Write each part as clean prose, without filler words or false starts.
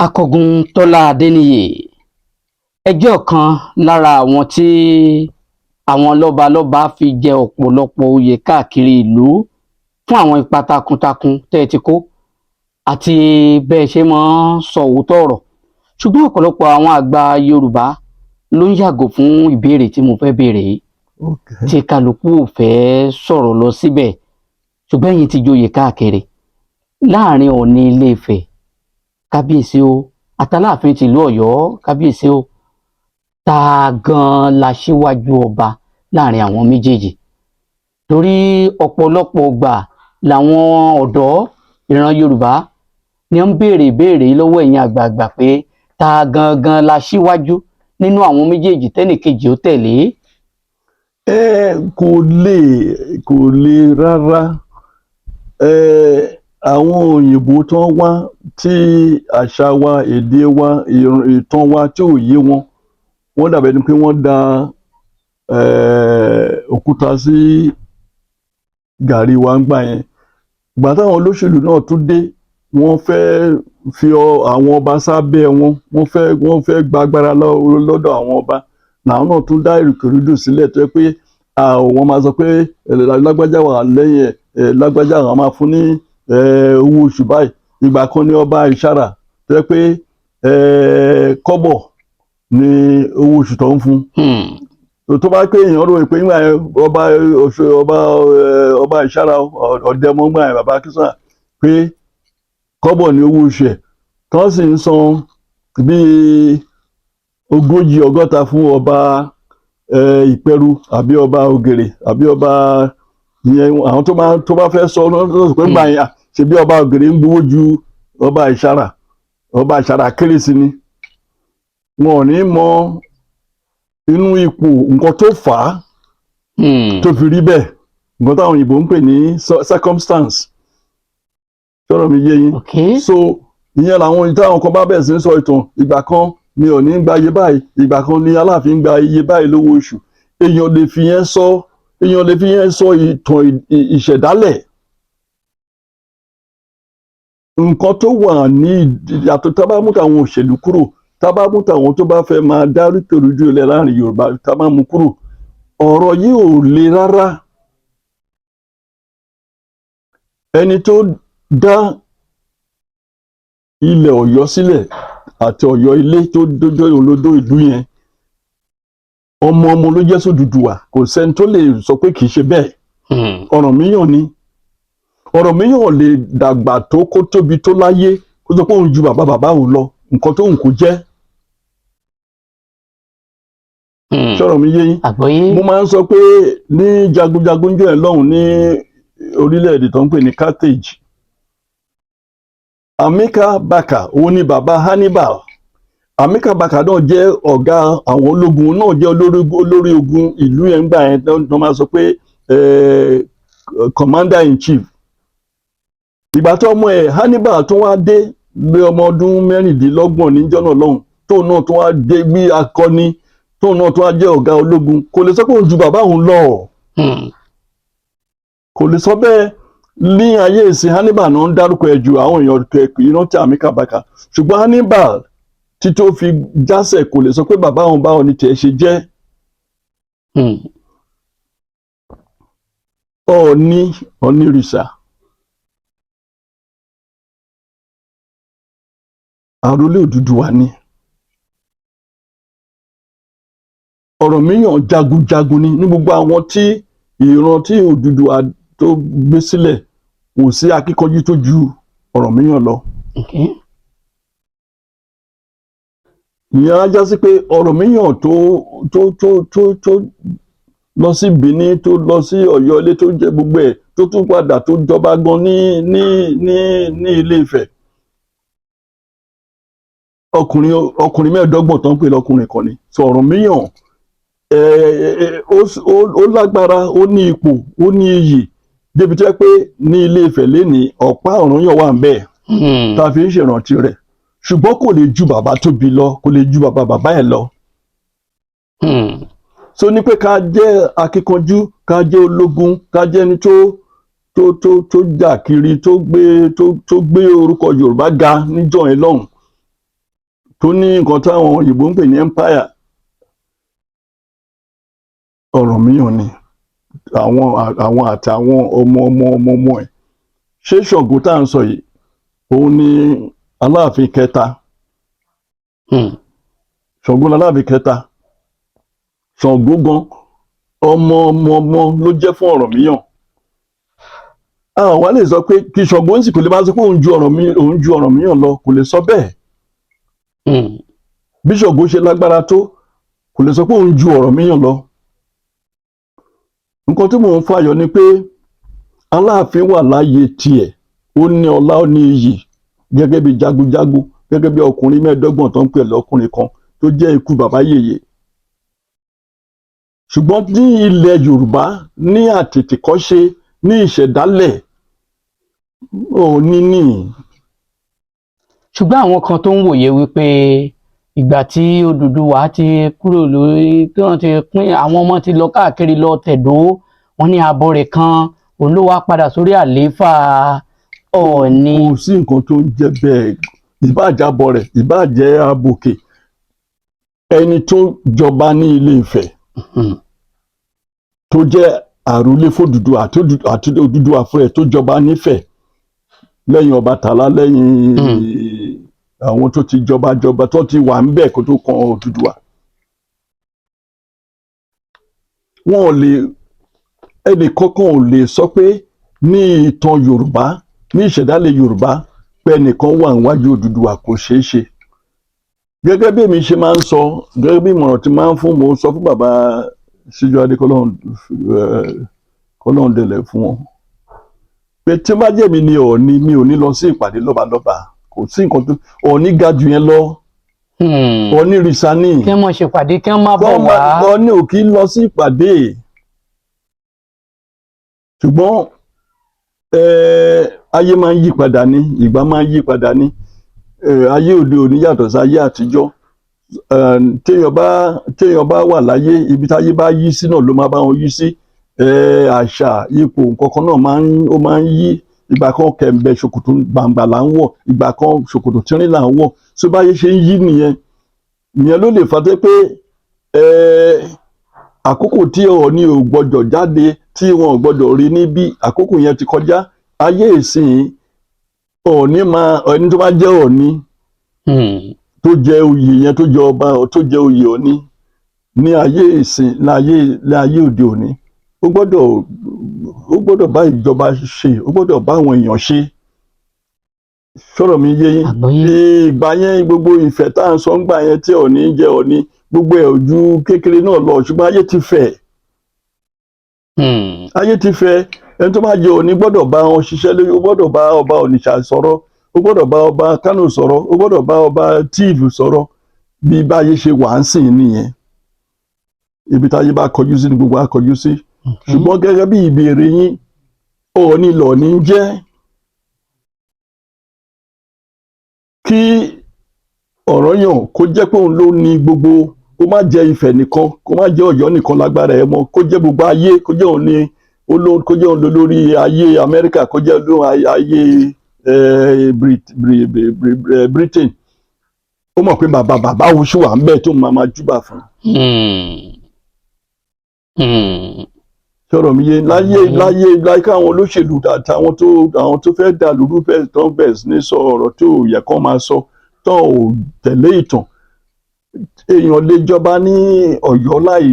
Akọgun Tọ́lá Adéníyì, ẹ jẹ́ ọ̀kan lára àwọn tí àwọn lọ́balọ́ba fi jẹ ọ̀pọ̀lọpọ̀ oyè káàkiri ìlú fún àwọn ipa takuntakun tẹ́ ẹ ti kó àti bẹ́ ẹ ṣe máa ń sọ òótọ́ ọ̀rọ̀. Ṣùgbọ́n ọ̀pọ̀lọpọ̀ àwọn àgbà Yorùbá ló ń yàgò fún ìbéèrè tí mo fẹ́ béèrè yìí, tí kálukú ò fẹ́ sọ̀rọ̀ lọ síbẹ̀. Ṣùgbọ́n ẹ̀yin ti joyè káàkiri láàrin Ọọ̀ni Ilé-Ifẹ̀, kábíyèsí o, àtàláàfin tìlú Ọ̀yọ́, kábíyèsí o, ta gan-an la ṣíwájú ọba láàrin àwọn méjèèjì? Torí ọ̀pọ̀lọpọ̀ ìgbà làwọn ọ̀dọ́ ìran Yorùbá ni wọ́n ń béèrè ìbéèrè yìí lọ́wọ́ ẹ̀yin àgbààgbà pé ta gangan la ṣíwájú nínú àwọn méjèèjì tẹ́nìkejì ó tẹ̀lé. Ẹ kò le rárá. Ẹ àwọn òyìnbó tó ń wá tí àṣà wa, èdè wa, ìtàn wa tí ò yé wọn, wọ́n dàbí ẹni pé wọ́n da òkúta sí gàrí wa ń gbà yẹn. Ìgbà táwọn olóṣèlú náà tún dé, wọ́n fẹ́ fi àwọn ọba sábẹ́ wọn, wọ́n fẹ́ gba agbára lọ́dọ̀ àwọn ọba. Làwọn náà tún dá ìrùkèrùdù sílẹ̀ tó jẹ́ pé wọ́n máa sọ pé lágbájá wà lẹ́yìn ẹ̀, lágbájá àwọn máa fún ní owó oṣù báyìí. Ìgbà kan ní ọba Ìṣàrà tó jẹ́ pé kọ́bọ̀ ní owó oṣù tó ń fún. Tó bá pé èèyàn rò pé nígbà yẹn ọba oṣù ọba Ìṣàrà Ọ̀dẹ́mọ ńgbà yẹn, bàbá Akínsànyà, pé kọ́bọ̀ ní owó oṣù ẹ̀, tó sì ń san bíi 40, 60 fún ọba Ìpẹ́rù àbí ọba Ògèrè àbí ọba ìyẹn. Àwọn tó bá fẹ́ sọ lọ́sọ̀ pé gbà yẹn, ṣe bí ọba Ògèrè ń gbowó ju ọba Ìṣàrà, ọba Ìṣàrà kéré sí ni. Wọn ò ní mọ inú ipò nǹkan tó fà á tó fi rí bẹ́ẹ̀, nǹkan táwọn òyìnbó ń pè ní circumstance. Sọ̀rọ̀ mi yé yín? Okay. So ìyẹn làwọn táwọn kan bá bẹ̀rẹ̀ sí ń sọ ìtàn. Ìgbà kan ni Ọọ̀ni ń gba iye báyìí, ìgbà kan ni Aláàfin gba iye báyìí lówó oṣù. Èèyàn lè fi yẹn sọ ìtàn ìṣẹ̀dálẹ̀. Nǹkan tó wà ní yàtọ̀, tá a bá mú tàwọn òṣèlú kúrò, tá a bá mú tàwọn tó bá fẹ́ máa dá rúkèrúdò lẹ̀ láàrin Yorùbá, tá a bá mú kúrò, ọ̀rọ̀ yìí ò le rárá. Ẹni tó dá ilẹ̀ Ọ̀yọ́ sílẹ̀ àti Ọ̀yọ́ ilé tó dójó olódó ìlú yẹn, ọmọ ọmọ ló jẹ́ sódùdùwà. Kò sẹ́ni tó lè sọ pé kì í ṣe bẹ́ẹ̀. Ọ̀rànmíyàn ni. Ọ̀rànmíyàn lè dàgbà tó kó tóbi tó láyé kó sọ pé òun ju bàbá bàbá òun lọ, nǹkan tó ń kó jẹ́. Sọ̀rọ̀ mi yé yín? Àgbọ́yé. Mo máa ń sọ pé ní jagunjagun jẹ́ ẹ̀ lọ́hùn ní orílẹ̀-èdè tó ń pè ní Carthage, Amika Baka, òun ni bàbá Hannibal. Amika Baka náà jẹ́ ọ̀gá àwọn ológun, náà jẹ́ olórí ogun ìlú yẹn gbà yẹn, tó máa sọ pé commander in chief. Ìgbà tó ọmọ ẹ̀ Hannibal tó wá dé bí ọmọ ọdún 26 níjọ́ náà lọ́hùn, tóun náà tó wá dé bí akọni, tóun náà tó wá jẹ́ ọ̀gá ológun, kò lè sọ pé òun ju bàbá òun lọ. Kò lè sọ bẹ́ẹ̀. Ní ayé ìsìn, Hannibal náà ń dárúkọ ẹ̀ ju àwọn èèyàn kì í rántí Amika Baka. Ṣùgbọ́n Hannibal tí tó fi jásẹ̀, kò lè sọ pé bàbá òun báwọn ni tiẹ̀ ṣe jẹ́. Ọọ̀ni Ọ̀nìrìṣà, àrólé Odùduwà ni. Ọ̀rànmíyàn jagunjagun ni. Ní gbogbo àwọn tí ìran tí Odùduwà tó gbé sílẹ̀, kò sí akíkanjú tó ju Ọ̀rànmíyàn lọ. Ìyẹn á já sí pé Ọ̀rànmíyàn tó lọ sí Benin, tó lọ sí Ọ̀yọ́ ilé, tó jẹ gbogbo ẹ̀, tó tún padà tó jọba gan ní Ilé Ifẹ̀, ọkùnrin 25 tó ń pè lọ́kùnrin kan ni. So Ọ̀rànmíyàn ó lágbára, ó ní ipò, ó ní iyì débi tó yẹ pé ní Ilé Ifẹ̀ lénìí, ọ̀pá Ọ̀rànyàn wà ń bẹ̀ tá a fi ń ṣèrántí rẹ̀. Ṣùgbọ́n kò lè ju bàbá tó bí lọ, kò lè ju bàbá bàbá ẹ̀ lọ. So ní pé ká jẹ́ akíkanjú, ká jẹ́ ológun, ká jẹ́ ẹni tó jà kiri, tó gbé orúkọ Yorùbá ga níjọ́ yẹn lọ́hùn. tó ní nǹkan táwọn òyìnbó ń pè ní empire. Ọ̀rànmíyàn ni àwọn àtàwọn ọmọ ọmọ ọmọ ọmọ ẹ̀. Ṣé Ṣàngó tá à ń sọ yìí, òun ni Aláàfin kẹta. Ṣàngó ni Aláàfin kẹta. Ṣàngó gan, ọmọ ọmọ ọmọ ló jẹ́ fún Ọ̀rànmíyàn. Àwọn wa lè sọ pé kí Ṣàngó ń sì kò lè máa sọ pé òun ju Ọ̀rànmíyàn lọ, kò lè sọ bẹ́ẹ̀. Bí Ṣàngó ṣe lágbára tó, kò lè sọ pé òun ju Ọ̀rànmíyàn lọ. Nǹkan tí mò ń fàyọ ni pé Aláàfin wà láàyè tiẹ̀, ó ní ọlá, ó ní iyì gẹ́gẹ́ bí jagunjagun, gẹ́gẹ́ bí ọkùnrin 25 tó ń pè lọ́kùnrin kan, tó jẹ́ ikú bàbá yèyé. Ṣùgbọ́n ní ilẹ̀ Yorùbá ní àtètèkọ́ṣe, ní ìṣẹ̀dálẹ̀, Ọọ̀ni ní. Ṣùgbọ́n àwọn kan tó ń wòye wípé ìgbà tí Odùduwà ti kúrò lórí, tí wọ́n ti pín, àwọn ọmọ ti lọ káàkiri lọ tẹ̀dó, wọ́n ní abọ́rẹ̀ kan òun ló wá padà sórí àlééfà Ọọ̀ni. Kò sí nǹkan tó ń jẹ́ bẹ́ẹ̀. Ìbáà abọrẹ̀, ìbáà jẹ́ abòkè, ẹni tó jọba ní Ilé Ifẹ̀ tó jẹ́ àrólé f'Odùduwà àti Odùduwà fún ẹ̀ tó jọba nífẹ̀ẹ́ lẹ́yìn Ọbàtálá, lẹ́yìn àwọn tó ti jọba jọba tó ti wà ńbẹ̀ kó tó kan Odùduwà, wọn ò lè, ẹnì kankan ò lè sọ pé ní ìtàn Yorùbá, ní ìṣẹ̀dálẹ̀ Yorùbá, pé ẹnìkan wà níwájú Odùduwà. Kò ṣeé ṣe. Gẹ́gẹ́ bí èmi ṣe máa ń sọ, gẹ́gẹ́ bí ìmọ̀ràn tí máa ń fún, mo sọ fún bàbá Síjúadé, kọ́lọ́hún dẹ̀lẹ̀ fún wọn, pé tí ó bá jẹ́ mi ni Ọọ̀ni, mi ò ní lọ sí ìpàdé lọ́balọ́ba. Kò sí nǹkan tó Ọọ̀ni ga jù yẹn lọ. Ọọ̀ni rìsà ní. Kí wọ́n ṣèpàdé, kí wọ́n má bọ̀ wá. Ọọ̀ni ò kí ń lọ sí ìpàdé. Ṣùgbọ́n ayé máa ń yí padà ní, ìgbà máa ń yí padà ní. Ayé òde òní yàtọ̀ sí ayé àtijọ́. Téèyàn bá wà láyé, ibi táyé bá yí sí náà ló máa bá wọn yí sí. Àṣà, ipò, nǹkan kan náà máa ń ó máa ń yí. Ìgbà kan, kẹ̀m̀bẹ̀ ṣòkòtò gbàǹgbà là ń wọ̀, ìgbà kan, ṣòkòtò tínrín là ń wọ̀. So báyé ṣe ń yí nìyẹn. Ìyẹn ló lè fà tó pé àkókò tí Ọọ̀ni ò gbọdọ̀ jáde, tí wọn ò gbọdọ̀ rí níbí, àkókò yẹn ti kọjá. Ayé ìsìn, Ọọ̀ni máa, ẹni tó bá jẹ́ Ọọ̀ni tó jẹ́ oyè yẹn, tó jẹ́ ọba, tó jẹ́ oyè Ọọ̀ni ní ayé ìsìn, ní ayé òde òní, ó gbọ́dọ̀ bá ìjọba ṣe, ó gbọ́dọ̀ bá àwọn èèyàn ṣe. Sọ̀rọ̀ mi yé yín? Àgbọ́yé. Ìgbà yẹn, gbogbo ìfẹ́ tá à ń sọ ńgbà yẹn tí Ọọ̀ni jẹ́ Ọọ̀ni, gbogbo ẹ̀ ò ju kékeré náà lọ. Ṣùgbọ́n ayé ti fẹ̀. Ayé ti fẹ̀. Ẹni tó bá jẹ́ Ọọ̀ni gbọ́dọ̀ bá wọn ṣiṣẹ́ lórí, ó gbọ́dọ̀ bá ọba Onitsha sọ̀rọ̀, ó gbọ́dọ̀ bá ọba Kánò sọ̀rọ̀, ó gbọ́dọ̀ bá ọba Tiv sọ̀rọ̀. Bí báyé ṣe wà ń sìn nìyẹn. Ibi táyé bá kọjú sí ni gbogbo á kọjú sí. Ṣùgbọ́n gẹ́gẹ́ bí ìbéèrè yín, Ọọ̀ni lọ̀ọ̀ni ń jẹ́. Kí Ọ̀rànyàn kó jẹ́ pé òun ló ní gbogbo, kó má jẹ́ Ifẹ̀ nìkan, kó má jẹ́ Ọ̀yọ́ nìkan lágbára ẹ̀ mọ́, kó jẹ́ gbogbo ayé, kó jẹ́ òun ní kó jẹ́ òun lórí ayé Amẹ́ríkà, kó jẹ́ lórí ayé Britain, ó mọ̀ pé bàbá bàbá òun ṣì wà ń bẹ̀ tó máa máa júbà fún. Sọ̀rọ̀ mi yé láyé? Láyé láyé, káwọn olóṣèlú àtàwọn tó àwọn tó fẹ́ dà lóru fẹ́ tó bẹ̀rẹ̀ sí ní sọ ọ̀rọ̀ tó yẹ kán máa sọ, tó ò tẹ̀lé ìtàn. Èèyàn lè jọba ní Ọ̀yọ́ láì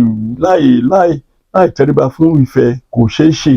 láì láì láì tẹríba fún Ifẹ̀, kò ṣeé ṣe.